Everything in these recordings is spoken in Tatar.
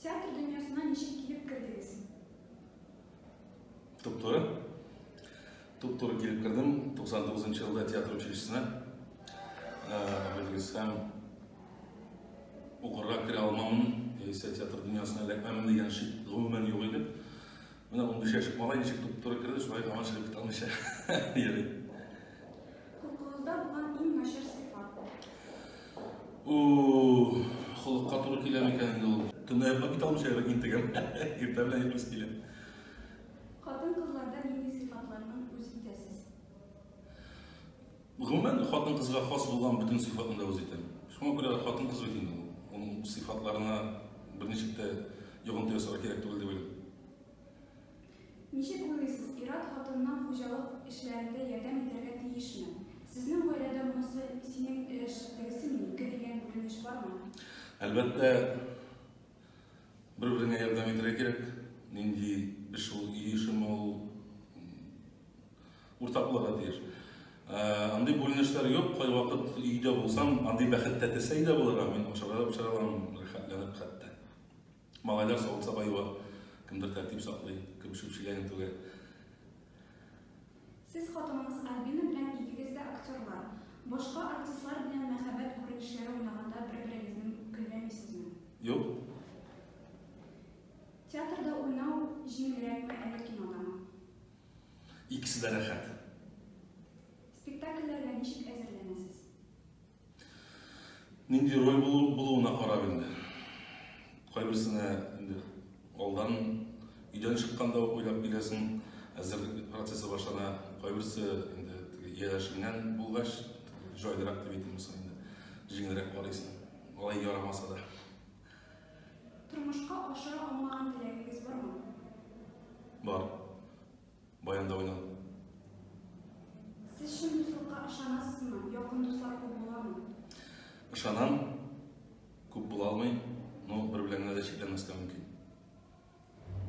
Театр дөньясына ничек килеп кердегез? Туп-туры. Туп-туры килеп кердем 99 нчы елда театр училищесына. Белгез һәм укырга керә алмамын, яисә театр дөньясына эләкмәмен дигән шик гомумән юк иде. Менә 15 яшьлек малай ничек туп-туры керде, шулай һаман чыгып китә алмыйча йөри. Холкыгызда булган иң начар сыйфат? У, холыкка туры килә микән инде ул? Төнлә йоклап китә алмыйча интегәм. Иртә белән йоклыйсы килә. Хатын-кызларда нинди сыйфатларны үз итәсез? Гомумән, хатын-кызга хас булган бөтен сыйфатны да үз итәм. Шуңа күрә хатын-кыз бит инде ул. Аның сыйфатларына берничек тә йогынты ясарга кирәк түгел дип уйлыйм. Ничек уйлыйсыз, ир-ат хатынына хуҗалык эшләрендә ярдәм итәргә тиешме? Сезнең гаиләдә монысы синең эш, тегесе минеке дигән бүленеш бармы? Әлбәттә, бер-береңә ярдәм итәргә кирәк. Нинди эш ул, өй эшеме ул, уртак булырга тиеш. Андый бүленешләр юк. Кайвакыт өйдә булсам, андый бәхет тәтесә өйдә булырга, мин ашарга да пешерә алам, рәхәтләнеп хәтта. Малайлар савыт-саба юа, кемдер тәртип саклый, кем чүп чиләген түгә. Сез хатыныгыз Альбина белән икегез дә актерлар. Башка артистлар белән мәхәббәт күренешләре уйнаганда бер-берегезне көнләмисезме? Юк. Театрда уйнау җиңелрәкме, әллә кинодамы? Икесе дә рәхәт. Спектакльләргә ничек әзерләнәсез? Нинди роль булу, булуына карап инде. Кайберсенә инде алдан өйдән чыкканда ук уйлап киләсең, әзерлек процессы башлана. Кайберсе инде теге ияләшенгән булгач, җайлырак дип әйтим соң инде, җиңелрәк карыйсың. Алай ярамаса да. Тормышка ашыра алмаган теләгегез бармы? Бар. Баянда уйнау. Сез чын дуслыкка ышанасызмы? Якын дуслар күп буламы? Ышанам. Күп була алмый, но бер белән генә дә чикләнмәскә мөмкин.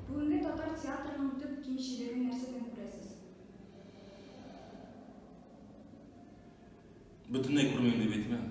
Бүгенге татар театрының төп кимчелеген нәрсәдән күрәсез? Бөтенләй күрмим дип әйтмәм.